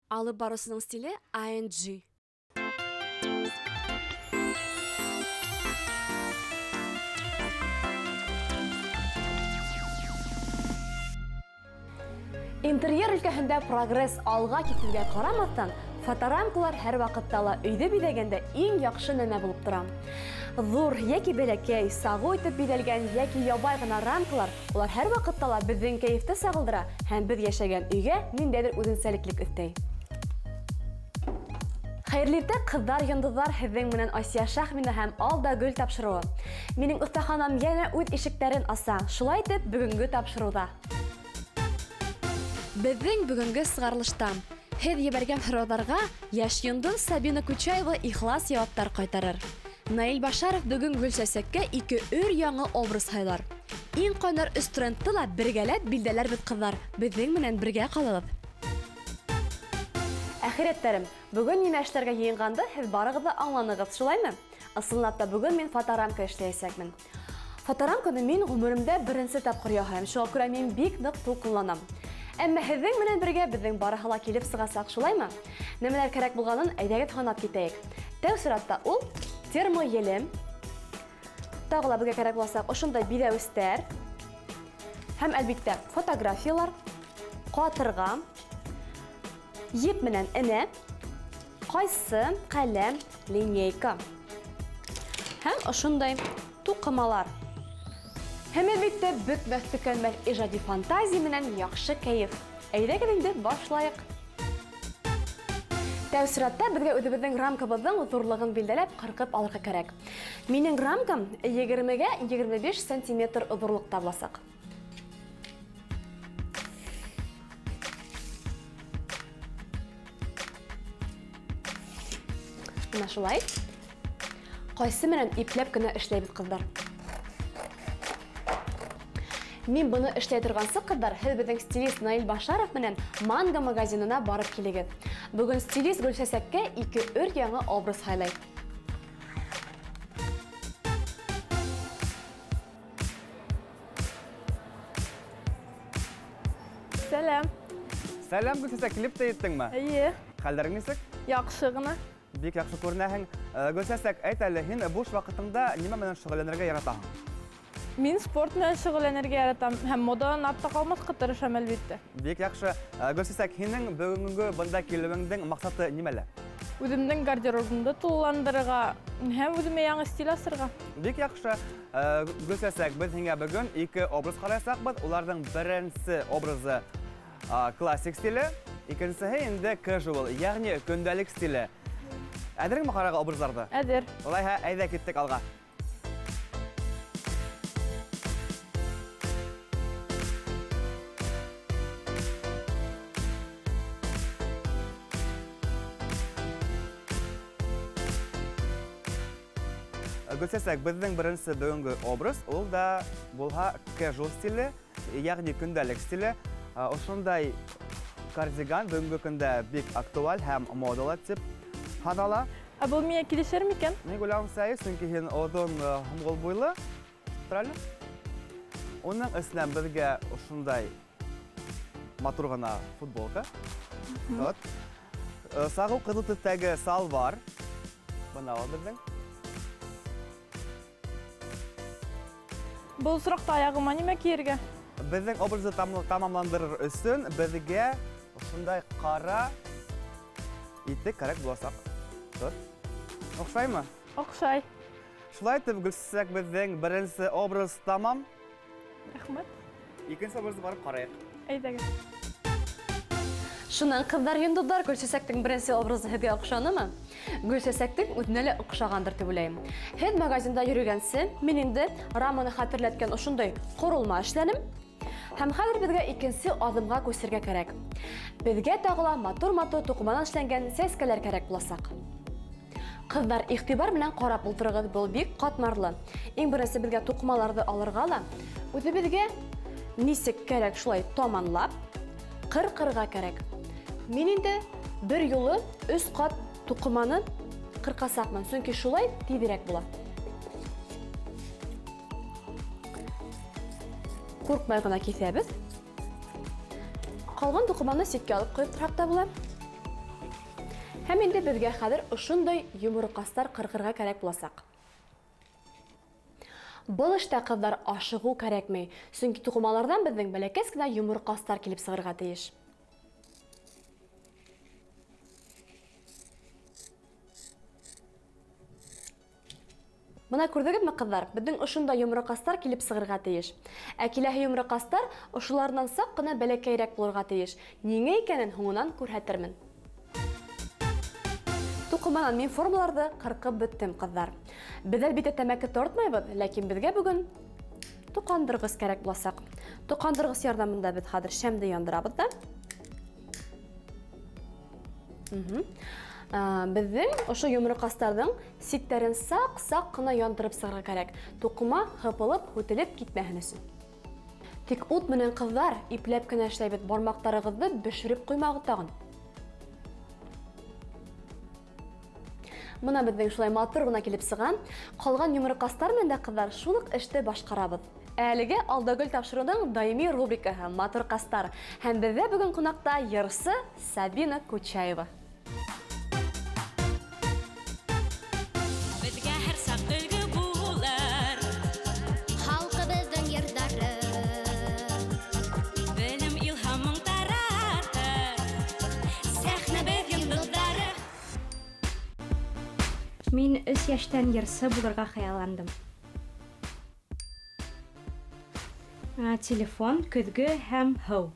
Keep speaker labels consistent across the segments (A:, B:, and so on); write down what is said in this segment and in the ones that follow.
A: Алып барыусының стиле ING. Интерьер өлкәһендә прогресс алға китеүгә ҡарамаҫтан, фоторамкалар һәр ваҡытта ла өйҙө биҙәгәндә иң яҡшы нәмә булып тора. Ҙур йәки бәләкәй, сағыу итеп биҙәлгән йәки ябай ғына рамкалар, улар һәр ваҡытта ла беҙҙең кәйефте сағылдыра һәм беҙ йәшәгән өйгә ниндәйҙер үҙенсәлеклек өҫтәй. Хәйерле иртә, ҡыҙҙар, йондоҙҙар, һеҙҙең менән Асия Шахмина һәм Ал да гөл тапшырыуы. Минең оҫтаханам йәнә үҙ ишектәрен аса. Шулай итеп, бөгөнгө тапшырыуҙа беҙҙең бөгөнгө сығарылышта һеҙ ебәргән һорауҙарға йәш йондоҙ Сабина Кучаева ихлас яуаптар ҡайтарыр. Наил Башаров бөгөн Гөлсәсәккә ике өр яңы образ һайлар. Иң ҡайнар өс трендты ла бергәләп билдәләрбеҙ, ҡыҙҙар. Беҙҙең менән бергә ҡалығыҙ. Әхирәттәрем, бөгөн нимә эшләргә йыйынғанды һеҙ барығыҙ ҙа аңланығыҙ, шулаймы? Ысынлап та бөгөн мин фоторамка эшләйәсәкмен. Фоторамканы мин ғүмеремдә беренсе тапҡыр яһайым, шуға күрә мин бик ныҡ тулҡынланам. Әммә һеҙҙең менән бергә беҙҙең барыһы ла килеп сығасаҡ, шулаймы? Нәмәләр кәрәк булғанын әйҙәгеҙ һанап китәйек. Тәү сиратта ул термоелем. Тағы ла беҙгә кәрәк буласаҡ ошондай биҙәүестәр һәм әлбиттә фотографиялар, ҡатырға, еп менән энә, ҡайсы, ҡәләм, линейка һәм ошондай туҡымалар. Һәм әлбиттә бөтмәҫ төкәнмәҫ ижади фантазия менән яҡшы кәйеф. Әйҙәгеҙ инде башлайыҡ. Тәү сиратта беҙгә үҙебеҙҙең рамкабыҙҙың ҙурлығын билдәләп ҡырҡып алырға кәрәк. Минең рамкам 20-гә 25 сантиметр ҙурлыҡта буласаҡ. Бына шулай. Ҡайсы менән ипләп кенә эшләйбеҙ, ҡыҙҙар. Мин быны эшләй торғансы, ҡыҙҙар, һеҙ беҙҙең стилист Наил Башаров менән Манго магазинына барып килегеҙ. Бөгөн стилист Гөлсәсәккә ике өр яңы образ һайлай.
B: Сәләм.
C: Сәләм, Гөлсәсәк, килеп тә еттеңме?
B: Эйе.
C: Хәлдәрең нисек?
B: Яҡшы ғына.
C: Бик яҡшы күренәһең. Гөлсәсәк, әйт әле, һин буш ваҡытыңда нимә менән шөғөлләнергә яратаһың?
B: Мин спорт менән шөғөлләнергә яратам һәм моданан артта ҡалмаҫҡа тырышам, әлбиттә.
C: Бик яҡшы. Гөлсәсәк, һинең бөгөнгө бында килеүеңдең маҡсаты нимәлә?
B: Үҙемдең гардеробымды тулыландырырға һәм үҙемә яңы стиль асырға.
C: Бик яҡшы. Гөлсәсәк, беҙ һиңә бөгөн ике образ ҡараясаҡбыҙ. Уларҙың беренсе образы классик стиле, икенсеһе инде casual, йәғни көндәлек стиле. Әҙереңме ҡарарға образдарҙы?
B: Әҙер.
C: Улайһа, әйҙә киттек алға. Гөлсәсәк, беҙҙең беренсе бөгөнгө образ, ул да булһа casual стиле, йәғни көндәлек стиле. Ошондай кардиган бөгөнгө көндә бик актуаль һәм модалы тип һанала.
B: Ә был миңә килешер микән?
C: Мин уйлауымса, сөнки һин оҙон һомғол буйлы, правильно? Уның өҫтөнән беҙгә ошондай матур ғына футболка. Вот. Сағыу ҡыҙыл төҫтәге салбар. Бына ул беҙҙең.
B: Был осраҡта аяғыма нимә кейергә?
C: Беҙҙең образды тамамландырыр өсөн беҙгә ошондай ҡара итек кәрәк буласаҡ. Оҡшаймы?
B: Оҡшай.
C: Шулай итеп, Гөлсәсәк, беҙҙең беренсе образ тамам.
B: Рәхмәт.
C: Икенсе образды барып ҡарайыҡ.
B: Әйҙәгеҙ.
A: Шунан, ҡыҙҙар, йондоҙҙар, Гөлсәсәктең беренсе образы һеҙгә оҡшанымы? Гөлсәсәктең үҙенә лә оҡшағандыр тип уйлайым. Һеҙ магазинда йөрөгәнсе, мин инде раманы хәтерләткән ошондай ҡоролма эшләнем. Һәм хәҙер беҙгә икенсе аҙымға күсергә кәрәк. Беҙгә тағы ла матур-матур туҡыманан эшләнгән сәскәләр кәрәк буласаҡ. Ҡыҙҙар, иғтибар менән ҡарап ултырығыҙ, был бик ҡатмарлы. Иң беренсе беҙгә туҡымаларҙы алырға ла, үҙебеҙгә нисек кәрәк шулай таманлап, ҡырҡырға кәрәк. Мин инде бер юлы 3 ҡат туҡыманы ҡырҡасаҡмын, сөнки шулай тиҙерәк була. Ҡурҡмай ғына киҫәбеҙ. Ҡалған туҡыманы ситкә алып ҡуйып торһаҡ та була. Һәм инде беҙгә хәҙер ошондай йоморҡастар ҡырҡырға кәрәк буласаҡ. Был эштә, ҡыҙҙар, ашығыу кәрәкмәй, сөнки туҡымаларҙан беҙҙең бәләкәс кенә йоморҡастар килеп сығырға тейеш. Бына күрҙегеҙме, ҡыҙҙар, беҙҙең ошондай йоморҡастар килеп сығырға тейеш. Ә киләһе йоморҡастар ошоларынан саҡ ҡына бәләкәйерәк булырға тейеш. Ниңә икәнен һуңынан күрһәтермен. Туҡыманан мин формаларҙы ҡырҡып бөттөм, ҡыҙҙар. Беҙ әлбиттә тәмәке тартмайбыҙ, ләкин беҙгә бөгөн тоҡандырғыс кәрәк буласаҡ. Тоҡандырғыс ярҙамында беҙ хәҙер шәмде яндырабыҙ да. Беҙҙең ошо йоморҡастарҙың ситтәрен саҡ-саҡ ҡына яндырып сығырға кәрәк. Туҡыма һыпылып, һүтелеп китмәһен өсөн. Тик ут менән, ҡыҙҙар, ипләп кенә эшләйбеҙ, бармаҡтарығыҙҙы бешереп ҡуймағыҙ тағын. Бына беҙҙең шулай матур ғына килеп сыға. Ҡалған йоморҡастар менән дә, ҡыҙҙар, шул уҡ эште башҡарабыҙ. Әлеге Алдагөл тапшырыуының даими рубрикаһы Матур ҡастар. Һәм беҙҙә бөгөн ҡунаҡта йырсы Сабина Кучаева.
D: Мин 3 йәштән йырсы булырға хыялландым. Телефон, көҙгө һәм һыу.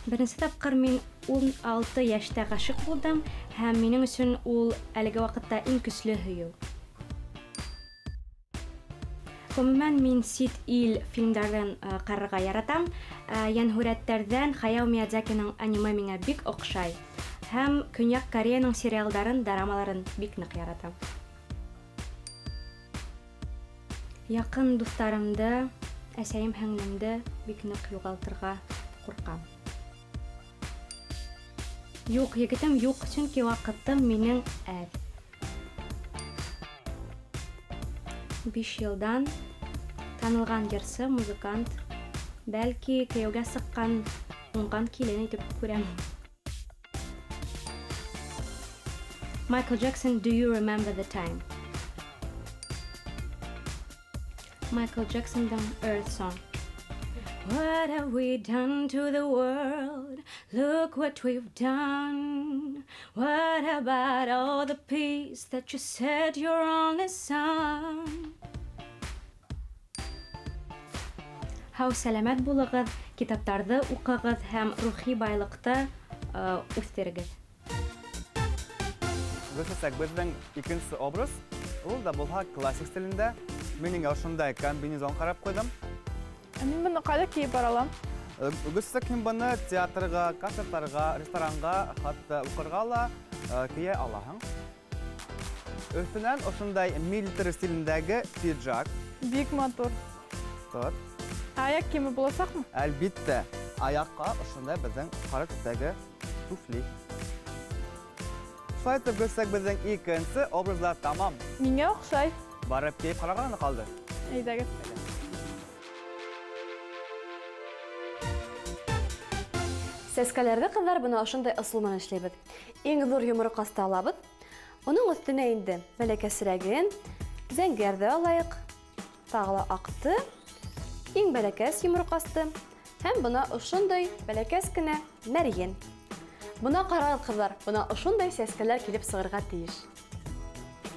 D: Беренсе тапҡыр мин 16 йәштә ғашиҡ булдым һәм минең өсөн ул әлеге ваҡытта иң көслө һөйөү. Ғөмүмән, мин сит ил фильмдарын ҡарарға яратам. Йәнһүрәттәрҙән Хаяо Миядзакиның аниме миңә бик оҡшай. Һәм Көньяҡ Кореяның сериалдарын, дорамаларын бик ныҡ яратам. Яҡын дуҫтарымды, әсәйем, һеңлемде бик ныҡ юғалтырға ҡурҡам. Юҡ, егетем юҡ, сөнки ваҡытым минең әҙ. 5 йылдан танылған йырсы, музыкант, бәлки кейәүгә сыҡҡан, уңған килен итеп күрәм. Michael Jackson, Do You Remember the Time? Michael Jackson'dan Earth Song. What have we done to the world? Look what we've done. What about all the peace that you said your only son? Һау сәләмәт булығыҙ, китаптарҙы уҡығыҙ һәм рухи байлыҡты үҫтерегеҙ.
C: Гөлсәсәк, беҙҙең икенсе образ, ул да булһа классик стилендә. Мин инде ошондай комбинезон ҡарап ҡуйҙым.
B: Ә мин быны ҡайҙа кейеп бара алам?
C: Гөлсәсәк, һин быны театрға, концерттарға, ресторанға, хатта уҡырға ла кейә алаһың. Өҫтөнән ошондай милитари стилендәге пиджак.
B: Бик матур.
C: Тот.
B: Аяҡ кейеме буласаҡмы?
C: Әлбиттә, аяҡҡа ошондай беҙҙең ҡара төҫтәге туфли. Шулай итеп, Гөлсәсәк, беҙҙең икенсе образдар тамам.
B: Миңә оҡшай.
C: Барып кейеп ҡарарға ғына ҡалды.
B: Әйҙәгеҙ.
A: Сәскәләрҙе, ҡыҙҙар, бына ошондай ысул менән эшләйбеҙ. Иң ҙур йоморҡасты алабыҙ. Уның өҫтөнә инде бәләкәсерәген, зәңгәрҙе алайыҡ, тағы ла аҡты, иң бәләкәс йоморҡасты һәм бына ошондай бәләкәс кенә мәрйен. Бына ҡарағыҙ, ҡыҙҙар, бына ошондай сәскәләр килеп сығырға тейеш.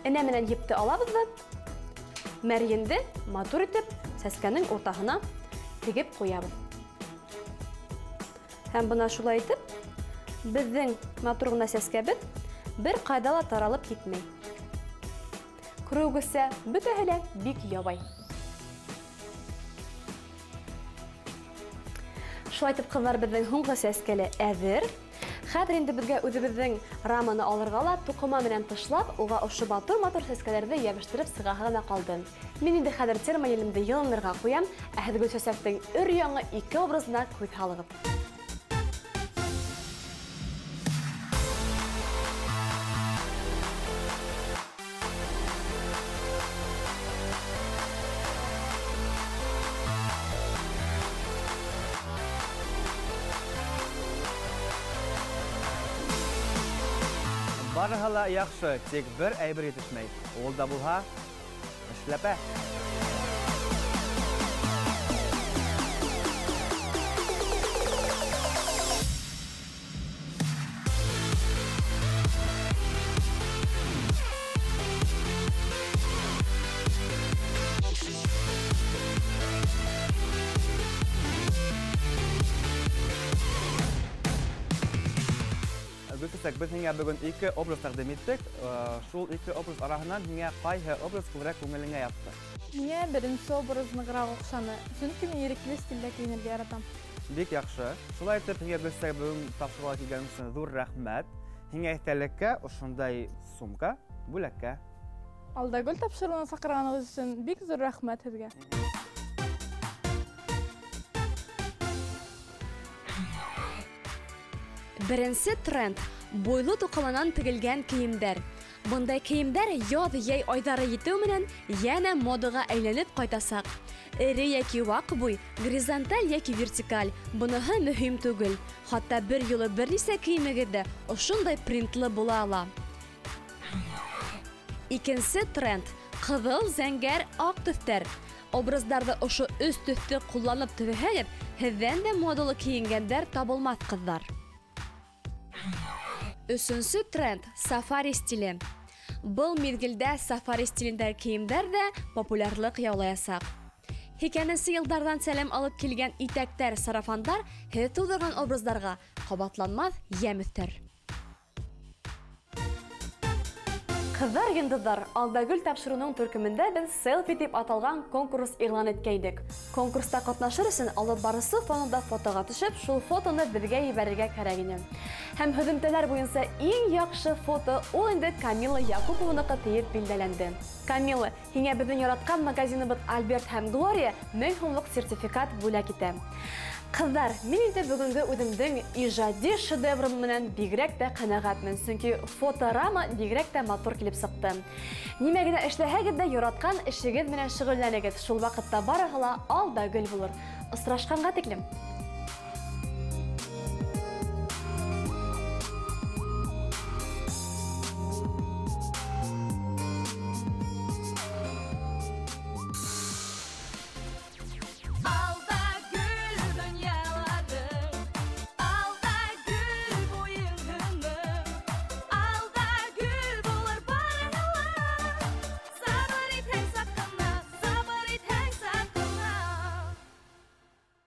A: Энә менән епте алабыҙ ҙа, мәрйенде матур итеп сәскәнең уртаһына тегеп ҡуябыҙ. Һәм бына шулай итеп беҙҙең матур ғына сәскәбеҙ бер ҡайҙа ла таралып китмәй. Күреүегеҙсә, бөтәһе лә бик ябай. Шулай итеп, ҡыҙҙар, беҙҙең һуңғы сәскә лә әҙер. Хәҙер инде беҙгә үҙебеҙҙең раманы алырға ла туҡыма менән тышлап, уға ошо матур-матур сәскәләрҙе йәбештереп сығаһы ғына ҡалды. Мин инде хәҙер термоелемде йылынырға ҡуям, ә һеҙ Гөлсәсәктең өр-яңы ике образына күҙ һалығыҙ.
C: Барыһы ла яҡшы, тик бер әйбер етешмәй. Ул да булһа эшләпә. Беҙ һиңә бөгөн ике образ тәҡдим иттек. Шул ике образ араһынан һиңә ҡайһы образ күберәк күңелеңә ятты?
B: Миңә беренсе образ нығыраҡ оҡшаны, сөнки мин ирекле стилдә кейенергә яратам.
C: Бик яҡшы. Шулай итеп, һиңә Гөлсәсәк бөгөн тапшырыуға килгән өсөн ҙур рәхмәт. Һиңә иҫтәлеккә ошондай сумка бүләккә.
B: Алдагөл тапшырыуына саҡырғанығыҙ өсөн бик ҙур рәхмәт һеҙгә.
A: Беренсе тренд буйлы туҡыманан тегелгән кейемдәр. Бындай кейемдәр яҙ йәй айҙары етеү менән йәнә модаға әйләнеп ҡайтасаҡ. Эре йәки ваҡ буй, горизонталь йәки вертикаль, быныһы мөһим түгел. Хатта бер юлы бер нисә кейемегеҙ ҙә ошондай принтлы була ала. Икенсе тренд ҡыҙыл, зәңгәр, аҡ төҫтәр. Образдарҙы ошо өс төҫтө ҡулланып төҙөһәгеҙ, һеҙҙән дә модалы кейенгәндәр табылмаҫ, ҡыҙҙар. Өсөнсө тренд сафари стиле. Был миҙгелдә сафари стилендәге кейемдәр ҙә популярлыҡ яулаясаҡ. 80-нсе йылдарҙан сәләм алып килгән итәктәр, сарафандар һеҙ тыуҙырған образдарға ҡабатланмаҫ йәм өҫтәр. Ҡыҙҙар, йондоҙҙар, Алдагөл тапшырыуының төркөмөндә беҙ селфи тип аталған конкурс иғлан иткәйнек. Конкурста ҡатнашыр өсөн алып барыусы фонында фотоға төшөп, шул фотоны беҙгә ебәрергә кәрәк ине. Һәм һөҙөмтәләр буйынса иң яҡшы фото ул инде Камила Якупованыҡы тиеп билдәләнде. Камила, һиңә беҙҙең яратҡан магазиныбыҙ Альберт һәм Глория 1000 һумлыҡ сертификат бүләк итә. Ҡыҙҙар, мин инде бөгөнгө үҙемдең ижади шедеврым менән бигерәк тә ҡәнәғәтмен, сөнки фоторама бигерәк тә матур килеп сыҡты. Нимә генә эшләһәгеҙ ҙә, яратҡан эшегеҙ менән шөғөлләнегеҙ. Шул ваҡытта барыһы ла ал да гөл булыр. Осрашҡанға тиклем.